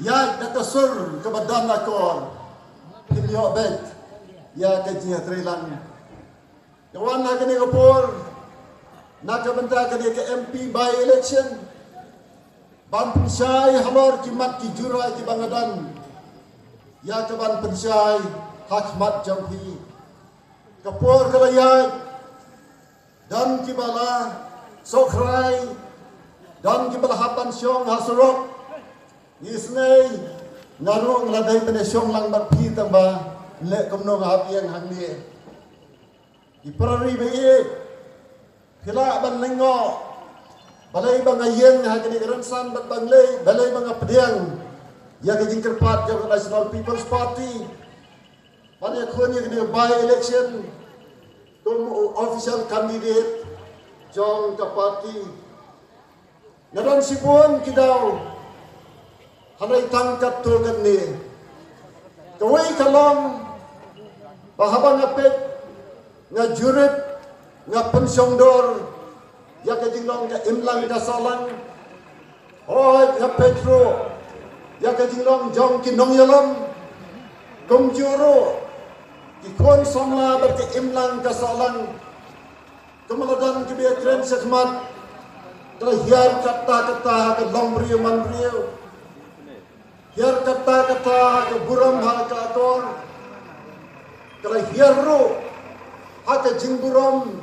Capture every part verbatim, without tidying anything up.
ïaid da ka sur kaba don akor, phin ïoh beit ïa ka jingïatreilang. Ka wan ha kane ka por na ka bynta kane ka M P by election, ban pynshai halor ki mat ki jura kiba nga don ïa ka ban pynshai ha khmat jong phi. Ka por ka la ïaid, don kiba la sohkhrai, don kiba la hap ban shong ha surok. Ngi sngew nga ruh nga la dei ban ïashong lang bad phi tang ba leh kumno nga hap ïeng hangne. Ki para ri ba ïeit, phi lah ban lyngngoh balei ba nga ïeng ha kane ka rynsan bad balei, balei ba nga pdiang ïa ka jingkyrpad jong ka National People's Party ban ïakhun ïa kane ka by election kum u official candidate jong ka party. Nga don shibun ki daw hynrei tang katto katne. Kawei ka long ba haba nga peit, nga jurip, nga pynshongdor ïa ka jinglong ka imlang ka sahlang. Hooid, nga peit ruh ïa ka jinglong jong ki nongïalam, kumjuh ruh ki khun samla bad ka imlang ka sahlang. Ka mala dang kiba ïakren shakhmat ka la hiar katta katta ha ka long briew man briew. Hiar katta katta ha ka burom ha ka akor. Ka la hiar ruh ha ka jingburom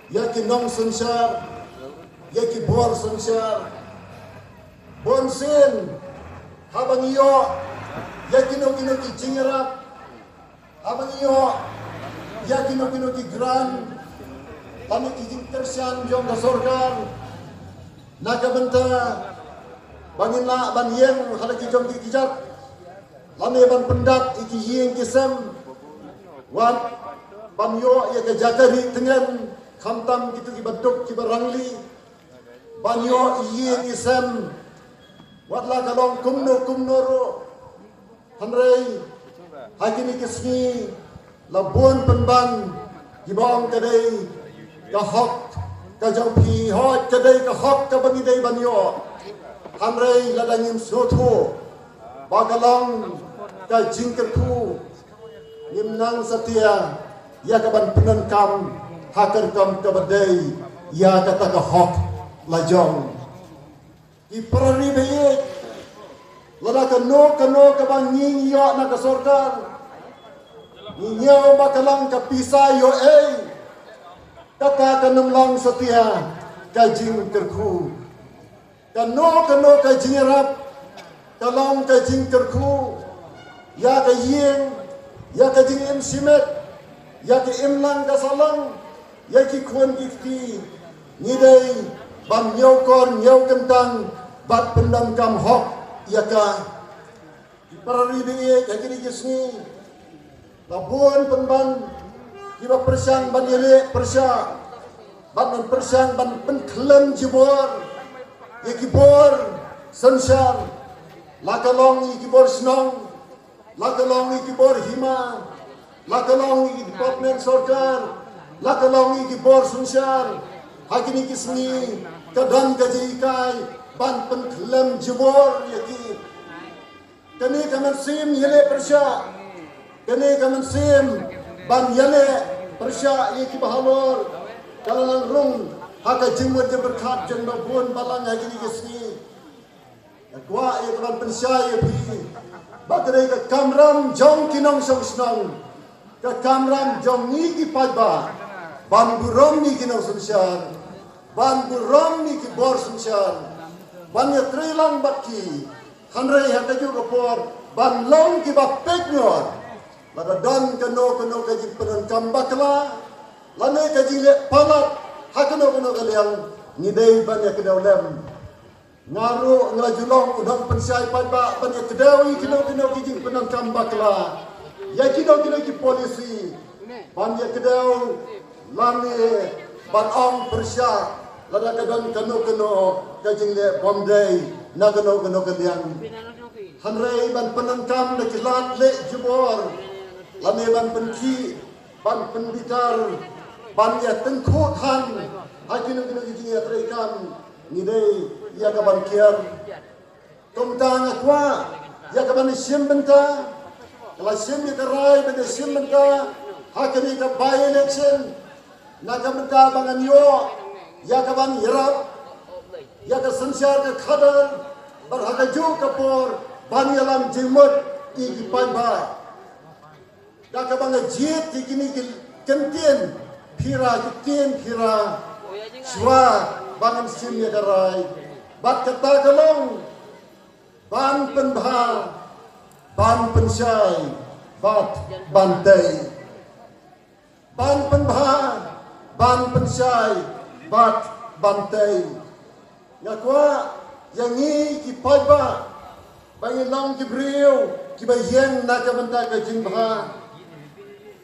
ïa ki nongsynshar, ïa ki bor synshar. Bun sien haba ngi ïoh ïa kino kino ki jingïarap, haba ngi ïoh ïa kino kino ki grant, lane ki jingkyrshan jong ka sorkar na ka bynta ba ngin lah ban ïeng ha la ki jong ki kjat, lane ban pyndap ïa ki ïing ki sem, wat ban ïoh ïa ka jaka ri tyngen, khamtam kito kiba duk kiba rangli, ban ïoh ïa ki ïing ïa ki sem, wat la ka long kumno kumno ruh. Hynrei ha kine ki sngi la bun pynban kiba ong ka dei ka hok ka jong phi, hooid ka dei ka hok kaba ngi dei ban ïoh. Hynrei lada ngim sngewthuh ba ka long ka jingkyrkhu, ngim nang satia ïa ka ban pyndonkam ha ka rukom kaba dei ïa kata ka hok la jong. Ki para ri ba ïeit, lada kano kano kaba ngi ïoh na ka sorkar, ngi ñiew ba ka long ka pisa ïoh ei, kata kan ym long satia ka jingkyrkhu. Kano kano ka jingïarap ka long ka jingkyrkhu ïa ka ïing, ïa ka jingim shimet, ïa ka imlang ka sahlang, ïa ki khun ki kti, ngi dei ban ñiewkor ñiewkyntang bad pyndonkam hok ïa ka. Ki para ri ba ïeit, ha kine ki sngi la bun pynban kiba pyrshang ban ïaleh pyrshah, ban pyrshang ban pynkhlem jubor ïa ki bor synshar, la ka long ïa ki bor shnong, la ka long ïa ki bor hima, la ka long ïa ki department sorkar, la ka long ïa ki bor synshar. Ha kine ki sngi ka don ka jinghikai ban pynkhlem jubor ïa ki. Kane ka mynsiem ïaleh pyrshah, kane ka mynsiem ban ïaleh pyrshah ïa kiba halor ka la nang rung ha ka jingmut jingpyrkhat jong ba bun balang ha kine ki sngi. Nga kwah ïa ka ban pynshai ïa phi ba ka dei ka kamram jong ki nongshong shnong, ka kamram jong ngi ki paidbah ban burom ïa ki nongsynshar, ban burom ïa ki bor synshar, ban ïatreilang bad ki. Hynrei ha kajuh ka por ban long kiba peit noh lada don kano kano ka jingpyndonkam bakla lane ka jingleh palat ha kano kano ka liang, ngi dei ban ïakdew lem. Nga ruh nga la ju long u nongpynshai paidbah ban ïakdew ïa kino kino ki jingpyndonkam bakla, ïa kino kino ki polisi, ban ïakdew lane ban ong pyrshah lada ka don kano kano ka jingleh bymdei na kano kano ka liang. Hynrei ban pyndonkam da ki lad leh jubor lane ban pynkhih, ban pynbitar, ban ïatyngkhuh than ha kino kino ki jingïatreikam, ngi dei ïa ka ban kiar. Kumta nga kwah Ïa ka ban shim bynta, ka la shim ïa ka rai ban shim bynta ha kane ka by-election, na ka bynta ba ngan ïoh ïa ka ban ïarap ïa ka synshar ka khadar, bad ha kajuh ka por ban ïalam jingmut ïa ki paidbah. Da kaba nga jied ïa kine ki kyntien phira, ki ktien phira, shuwa ba ngan shim ïa ka rai. Bad kata ka long ban pynbha, ban pynshai, bad ban tei. Ban pynbha, ban pynshai, bad ban tei. Nga kwah ïa ngi ki paidbah ba ngin long ki briew kiba ïeng na ka bynta ka jingbha.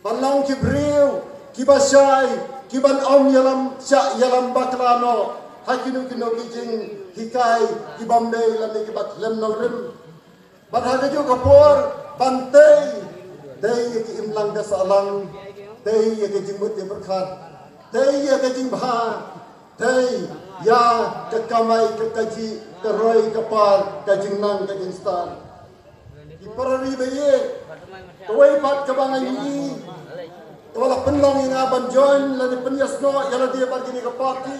Ban long ki briew kiba shai, kiban ym ïalam shah ïalam bakla noh ha kino kino ki jinghikai ki bym dei lane kiba khlem nongrim. Bad ha kajuh ka por ban tei, tei ïa ka imlang ka sahlang, tei ïa ka jingmut jingpyrkhat, tei ïa ka jingbha, tei ïa ka kamai ka kajih, ka roi ka par, ka jingnang ka jingstad. Ki para ri ba ïeit, kawei pat kaba nga ïohi, kaba la pynlong ïa nga ban join lane pynïasnoh ïa lade bad kine ka party,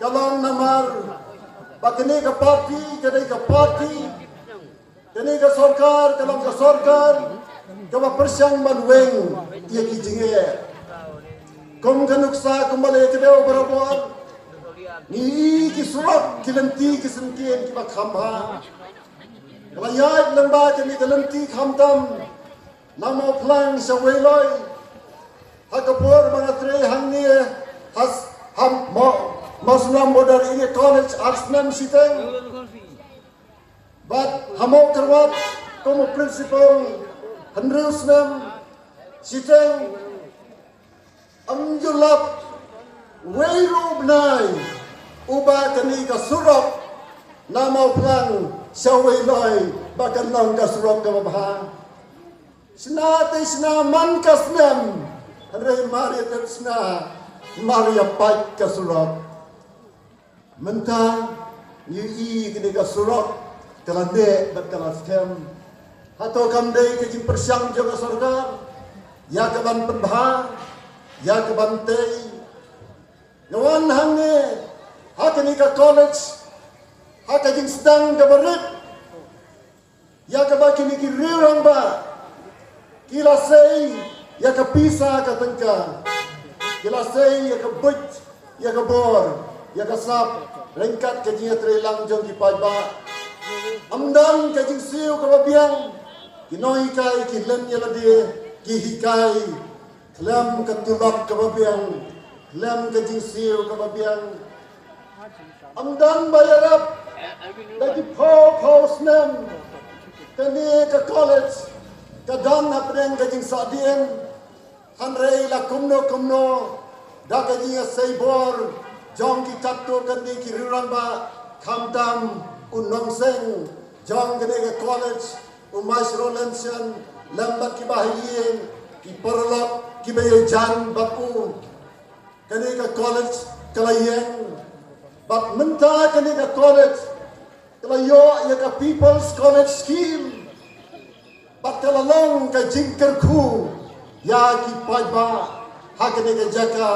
ka long namar ba kane ka party ka dei ka party, kane ka sorkar ka long ka sorkar kaba pyrshang ban weng ïa ki jingeh. Kum ka nuksa kumba la ïakdew barabor, ngi i ki surok, ki lynti, ki syngkien kiba kham bha. Ka la ïaid lyngba kane ka lynti khamtam na Mawphlang sha Weiloi. Ha ka por ba nga trei hangne ha s-, ha Maw-, Mawsynram Border Area College ar snem shiteng. Bad ha Mawkyrwat kum u principal hynriew snem shiteng. Ym ju lap wei ruh u bnai uba kane ka surok na Mawphlang sha Weiloi ba kan long ka surok kaba bha. Shna te shna man ka snem, hynrei mar ïa tep shna, mar ïa pait ka surok. Mynta ngi i kane ka surok ka la neh bad ka la skhem. Hato kam dei ka jingpyrshang jong ka sorkar ïa ka ban pynbha, ïa ka ban tei? Nga wan hangne ha kane ka college ha ka jingsdang kaba rit, ïa kaba kine ki riew rangbah ki la sei ïa ka pisa ka tyngka, ki la sei ïa ka buit, ïa ka bor, ïa ka sap, ryngkat ka jingïatreilang jong ki paidbah. Ym don ka jingsiew kaba biang, ki nonghikai ki len ïa lade, ki hikai khlem ka tulop kaba biang, khlem ka jingsiew kaba biang. Ym don ba ïarap da ki phew phew snem. Kane ka college ka don hapdeng ka jingsahdien, hynrei la kumno kumno da ka jingïasei bor jong ki katto katne ki riew rangbah, khamtam u nongseng jong kane ka college, u Maestro Lensen, lem bad ki bahaïing, ki paralok kiba ïajan bad u, kane ka college ka la ïeng. Bad mynta kane ka college ka la ïoh ïa ka People's College Scheme. Bad ka la long ka jingkyrkhu ïa ki paidbah ha kane ka jaka,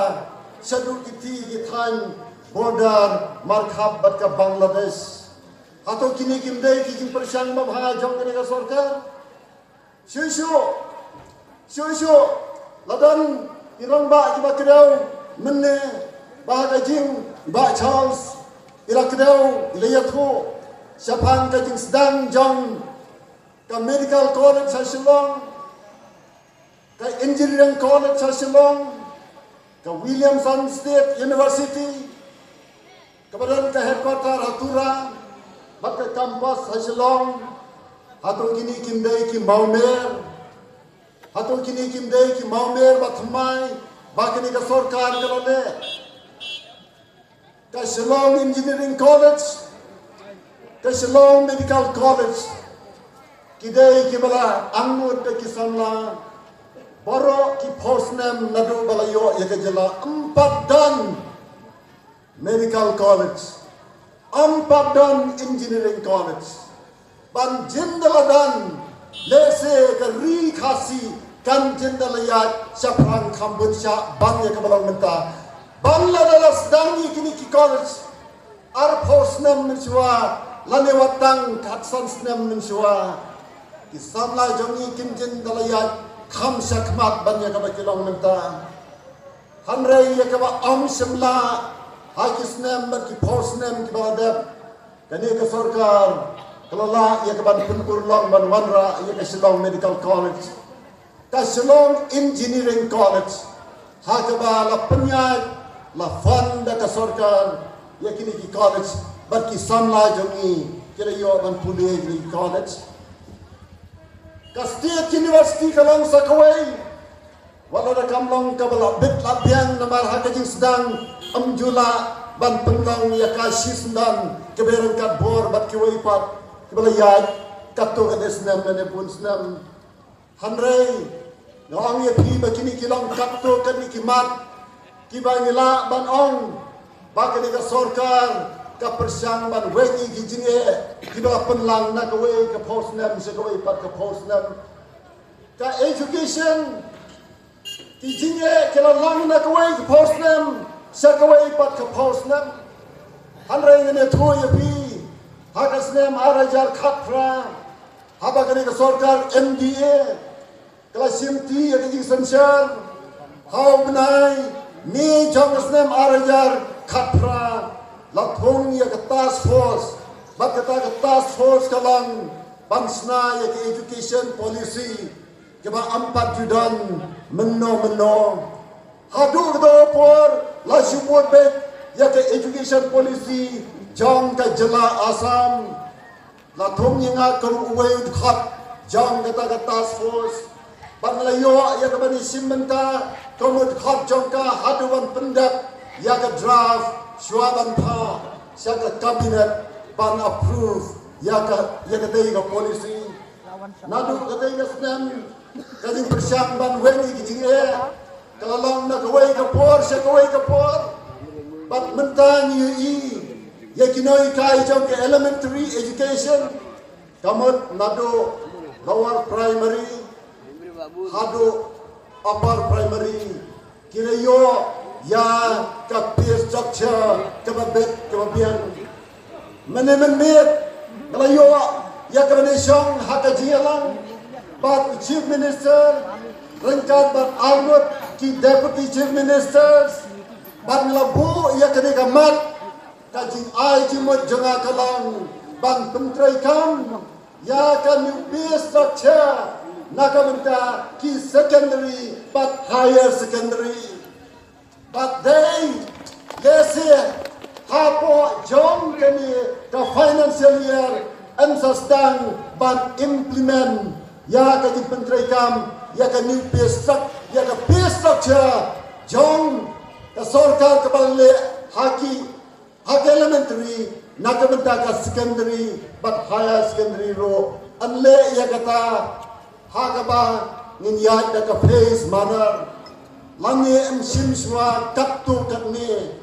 shaduh kiti ki thaiñ border markhap bad ka Bangladesh. Hato kine kim dei ki jingpyrshang babha jong kane ka sorkar? Shuh shuh, shuh shuh, la don ki rangbah kiba kdew mynne ba ha ka jing Bah Charles i la kdew, i la ïathuh shaphang ka jingsdang jong ka Medical College ha Shillong, ka Engineering College ha Shillong, ka Williamson State University, kaba don ka headquarter ha Tura bad ka campus ha Shillong. Hato kine kim dei ki mawmer? Hato kine kim dei ki mawmer ba thymmai ba kane ka sorkar ka la leh? Ka Shillong Engineering College, ka Shillong Medical College, ki dei kiba la angnud da ki samla baroh ki phew snem naduh ba la ïoh ïa ka jylla. Ym pat don Medical College, ym pat don Engineering College. Ban jin da la dan, lehse ka ri Khasi kan jin da la ïaid shaphrang kham bun shah ban ïa kaba long mynta. Ban lada la sdang ïa kine ki college arphew snem mynshuwa, lane wat tang khatsan snem mynshuwa, ki samla jong ngi kin jin da la ïaid kham shakhmat ban ïa kaba ki long mynta. Hynrei ïa kaba ym shym lah ha ki snem bad ki phew snem kiba la dep, kane ka sorkar ka la lah ïa kaban pynurlong ban wanrah ïa ka Shillong Medical College, ka Shillong Engineering College, ha kaba la pynïaid, la fund da ka sorkar ïa kine ki college, bad ki samla jong ngi ki la ïoh ban pule ïa kine ki college. Ka State University ka long sa kawei, wat la da kam long kaba la bit la biang namar ha ka jingsdang ym ju lah ban pynlong ïa ka shisyndon kaba ryngkat bor bad kiwei pat kiba la ïaid katto katne snem lane bun snem. Hynrei nga ong ïa phi ba kine ki long katto katne ki mat kiba ngi lah ban ong ba kane ka sorkar ka pyrshang ban weng ïa ki jingeh kiba la pynlang na kawei ka phew snem sha kawei pat ka phew snem. Ka education, ki jingeh ki la lang na kawei ka phew snem sha kawei pat ka phew snem. Hynrei ngan ïathuh ïa phi, ha ka snem ar hajar khatphra, haba kane ka sorkar M D A ka la shimti ïa ka jingsynshar, ha u bnai May jong ka snem ar hajar khatphra, la thung ïa ka task force, bad kata ka task force ka long ban shna ïa ka education policy kaba ym pat ju don mynno mynno. Haduh kato ka por la shu bud beit ïa ka education policy jong ka jylla Assam. La thung ïa nga kum uwei u dkhot jong kata ka task force, bad nga la ïoh ïa ka ban ïashim bynta kum u dkhot jong ka haduh ban pyndep ïa ka draft shuwa ban phah sha ka cabinet ban approve ïa ka, ïa katei ka policy. Naduh katei ka snem ka jingpyrshang ban weng ïa ki jingeh ka la long na kawei ka por sha kawei ka por. Bad mynta ngi ïohi ïa ki nonghikai jong ka elementary education, ka mut naduh lower primary haduh upper primary, ki la ïoh ïa ka pay structure kaba bit kaba biang. Mynne mynmiet nga la ïoh ïa ka ban ïashong ha ka jingïalang bad u Chief Minister ryngkat bad arngut ki Deputy Chief Ministers, bad nga la buh ïa kane ka mat. Ka jingai jingmut jong nga ka long ban pyntreikam ïa ka new pay structure na ka bynta ki secondary bad higher secondary. Bad dei lehse hapoh jong kane ka financial year yn sa sdang ban implement ïa ka jingpyntreikam ïa ka new pay struct-, ïa ka pay structure jong ka sorkar kaba leh ha ki, ha ka elementary, na ka bynta ka secondary bad higher secondary ruh. Yn leh ïa kata ha kaba ngin ïaid da ka phase manner, lane yn shim shuwa katto katne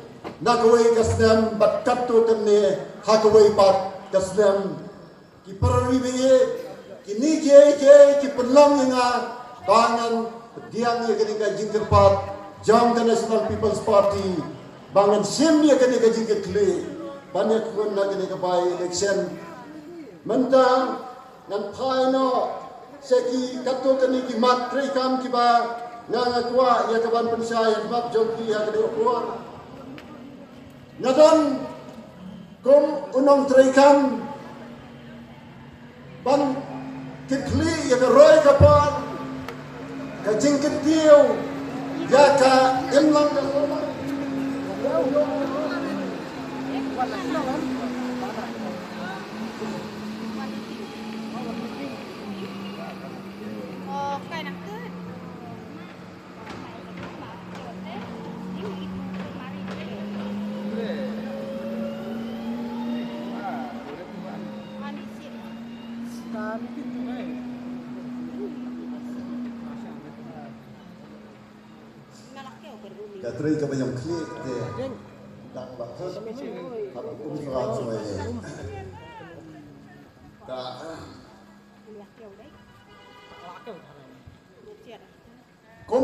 na kawei ka snem bad katto katne ha kawei pat ka snem. Ki para ri baieit, kine kiei kiei ki pynlong ïa nga ba ngan pdiang ïa kane ka jingkyrpad jong ka National People's Party ba ngan shim ïa kane ka jingkyrkhlieh ban ïakhun ha kane ka by election. Mynta ngan phai noh sha ki katto katne ki mat treikam kiba nga, nga kwah ïa ka ban pynshai ha khmat jong phi ha kane ka por. Nga don kum u nongtreikam ban kyrkhlieh ïa ka roi ka par, ka jingkyntiew ïa ka imlang ka sawdong. Ka trei kaba ïam khlieh te dang ba khut ha kum sra soi. Kum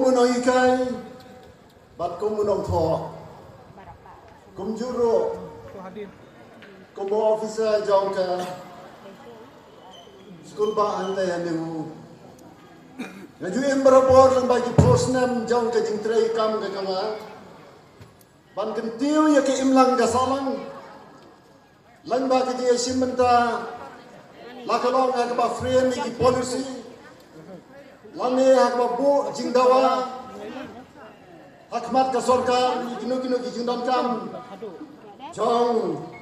u nonghikai bad kum u nongthoh, kumjuh ruh kum u officer jong ka skul ba hangtei ha Nehru, nga ju im barabor lyngba ki por snem jong ka jingtrei kam ka jong nga ban kyntiew ïa ka imlang ka sahlang. Lyngba ka jingïashim bynta, la ka long ha kaba frame ïa ki policy, lane ha kaba buh jingdawa ha khmat ka sorkar ïa kino kino ki jingdonkam jong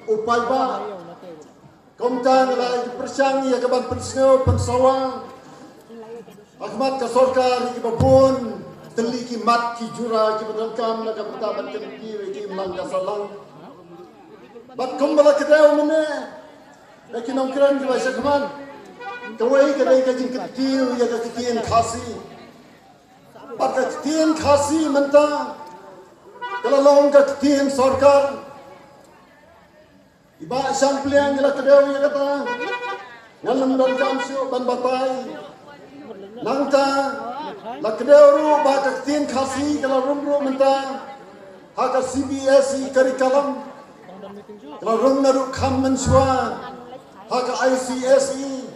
u paidbah. Kumta nga la ïa pyrshang ïa ka ban pynsngew pynsawa ha khmat ka sorkar ïa kiba bun tylli ki mat ki jura kiba donkam na ka bynta ban kyntiew ïa ka imlang ka sahlang. Bad kumba la kdew mynne da ki nongkren kiba sha khmat, kawei ka dei ka jingkyntiew ïa ka ktien Khasi. Bad ka ktien Khasi mynta ka la long ka ktien sorkar. I Bah Shangpliang i la kdew ïa kata, ngan ym donkam shuh ban batai. Nangta la kdew ruh ba ka ktien Khasi ka la rung ruh mynta ha ka C B S E curriculum, ka la rung naduh kham mynshuwa ha ka I C S E.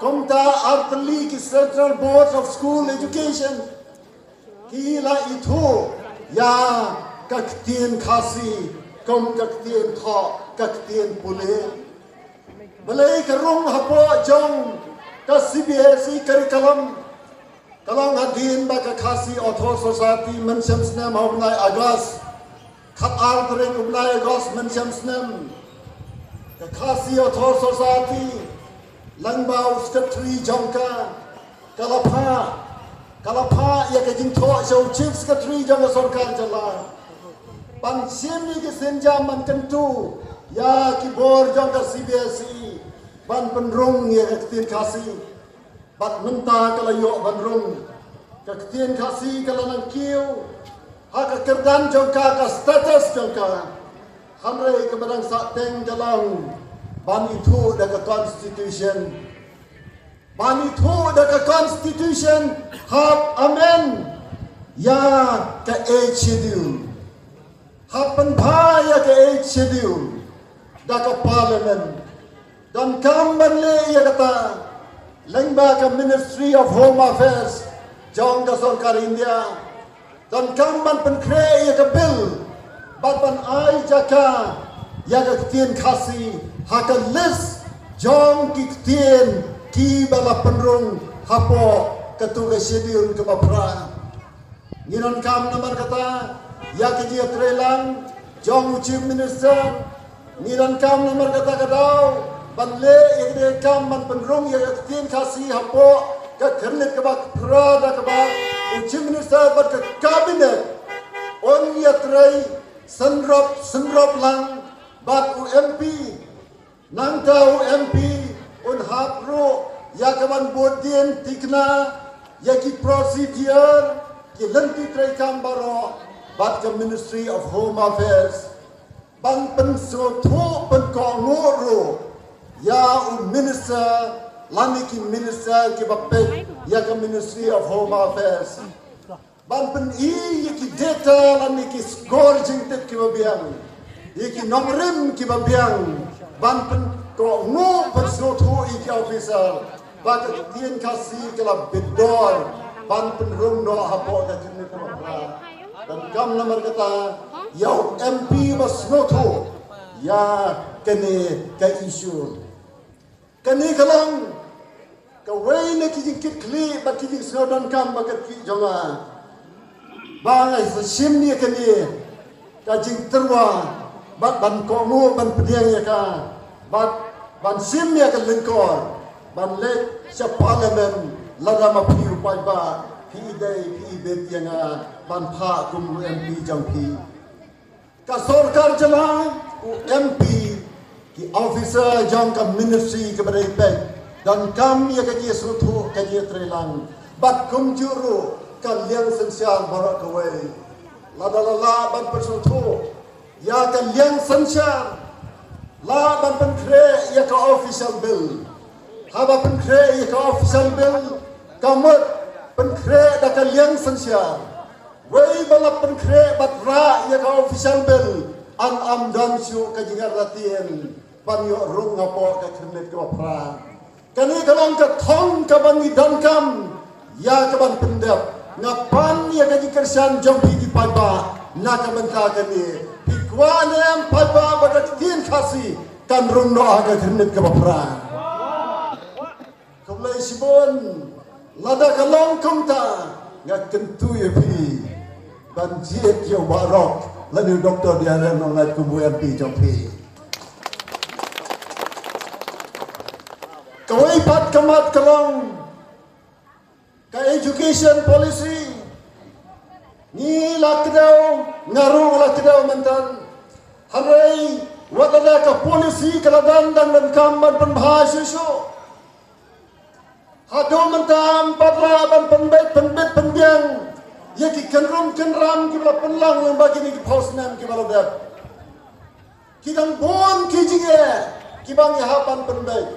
Kumta ar tylli ki Central Board of School Education ki la ithuh ïa ka ktien Khasi kum ka ktien thoh, ka ktien pule. Balei ka rung hapoh jong ka C B S E curriculum? Ka long hadien ba ka Khasi Author Society mynshem snem ha u bnai August, khatar tarik u bnai August mynshem snem, ka Khasi Author Society lyngba u secretary jong ka, ka la phah, ka la phah ïa ka jingthoh sha u chief secretary jong ka sorkar jylla ban shim ïa ki sienjam ban kyntu ïa ki bor jong ka C B S E ban pynrung ïa ka ktien Khasi. Bad mynta ka la ïoh ban rung. Ka ktien Khasi ka la nang kiew ha ka kyrdan jong ka, ka status jong ka. Hynrei kaba dang sahteng ka long ban ithuh da ka constitution. Ban ithuh da ka constitution hap amend ïa ka Eighth Schedule. Hap pynbha ïa ka Eighth Schedule da ka parliament. Donkam ban leh ïa kata lyngba ka Ministry of Home Affairs jong ka sorkar India. Donkam ban pynkhreh ïa ka bill bad ban ai jaka ïa ka ktien Khasi ha ka list jong ki ktien kiba la pynrung hapoh katu ka schedule kaba phra. Ngi donkam namar kata ïa ka jingïatreilang jong u Chief Minister. Ngi donkam namar kata ka daw ban leh ïa ka jingkam ban pynrung ïa ka ktien Khasi hapoh ka khyrnit kaba phra da kaba u Chief Minister bad ka cabinet un ïatrei synrop synrop lang bad u M P. Nangta u M P un hap ruh ïa ka ban bud dien thikna ïa ki procedure, ki lynti treikam baroh bad ka Ministry of Home Affairs. Ban pynsngewthuh pynkohnguh ruh ïa u minister lane ki minister kiba peit ïa ka Ministry of Home Affairs. Ban pyni ïa ki data lane ki score jingtip kiba biang, ïa ki nongrim kiba biang, ban pynkohnguh pynsngewthuh ïa ki officer ba ka ktien Khasi ka la bit dor ban pynrung noh hapoh ka jingmut ka ba. Donkam namar kata ïa u M P ba sngewthuh ïa kane ka issue. Kane ka long kawei na ki jingkitkhlieh bad ki jingsngew donkam ba ka kit jong nga. Ba ngai sa shim ïa kane ka jingtyrwa bad ban kohnguh ban pdiang ïa ka bad ban shim ïa ka lyngkor ban leit sha parliament lada ma phi u paidbah phi i dei phi i bit ïa nga ban phah kum u M P jong phi. Ka sorkar jylla, u M P, ki officer jong ka ministry kaba dei peit donkam ïa ka jingïasngewthuh ka jingïatreilang bad kumjuh ruh ka liang synshar baroh kawei. Lada la lah ban pynsngewthuh ïa ka liang synshar, lah ban pynkhreh ïa ka official bill, Haba pynkhreh ïa ka official bill, ka mut pynkhreh da ka liang synshar. Wei ba la pynkhreh bad rah ïa ka official bill, yn ym don shuh ka jingïaid lynti ban ïoh rung hapoh ka khyrnit kaba phra. Kane ka long ka thong kaba ngi donkam ïa kaban pyndep. Nga pan ïa ka jingkyrshan jong phi ki paidbah na ka bynta kane. Phi kwah ne em paidbah ba ka ktien Khasi kan rung noh ha ka khyrnit kaba phra? Khublei shibun. Lada ka long kumta, nga kyntu ïa phi ban jied ïa u Bah Rock lane u Doktor D R M Nonglait kum u M P jong phi. Kawei pat ka mat ka long ka education policy. Ngi la kdew, nga ruh la kdew mynta. Hynrei wat lada ka policy ka la dang dang donkam ban pynbha shuh shuh. Haduh mynta ym pat lah ban pynbeit pynbit pynbiang ïa ki kynrum kynram kiba la pynlang lyngba kine ki phew snem kiba la dep. Ki dang bun ki jingeh kiba ngi hap ban pynbeit.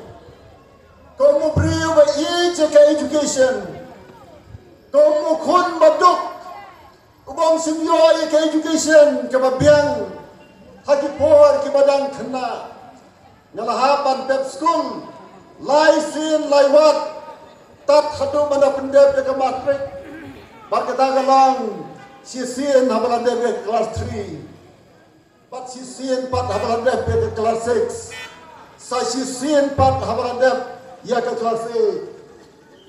Kum u briew ba ïeit ïa ka education, kum u khun ba duk, u bym shym ïoh ïa ka education kaba biang ha ki por kiba dang khynnah. Nga la hap ban pep skul lai sien lai wat, tad haduh ban da pyndep ïa ka matrik. Bad kata ka long shisien haba la dep ïa ka klas three, bad shisien pat haba la dep ïa ka klas six, sa shisien pat haba la dep ïa ka klas eight.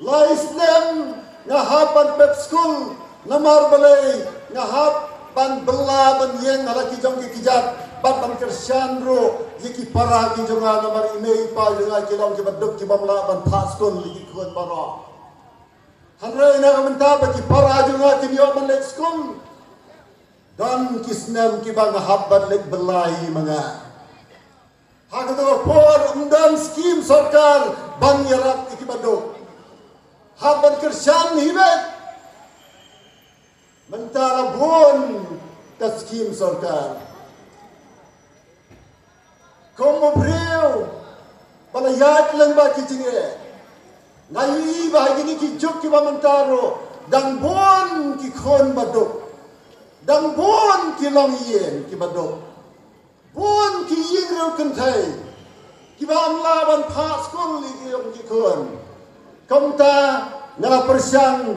Lai snem nga hap ban pep skul, namar balei? Nga hap ban bylla ban ïeng ha la ki jong ki kjat bad ban kyrshan ruh ïa ki para ki jong nga, namar i mei i pa jong nga ki long kiba duk, ki bym lah ban phah skul ïa ki khun baroh. Hynrei na ka bynta ba ki para jong nga kin ïoh ban leit skul, don ki snem kiba nga hap ban leit bylla hi ma nga. Ha kato ka por ym don skim sorkar ban ïarap ïa kiba duk. Hap ban kyrshan hi beit. Mynta la bun ka skim sorkar. Kum u briew ba la ïaid lyngba ki jingeh, nga ïohi ba ha kine ki juk kiba mynta ruh dang bun ki khun ba duk, dang bun ki longïing kiba duk. Bun ki ïing riew kynthei kiba ym lah ban phah skul ïa ki ïong ki khun. Kumta nga la pyrshang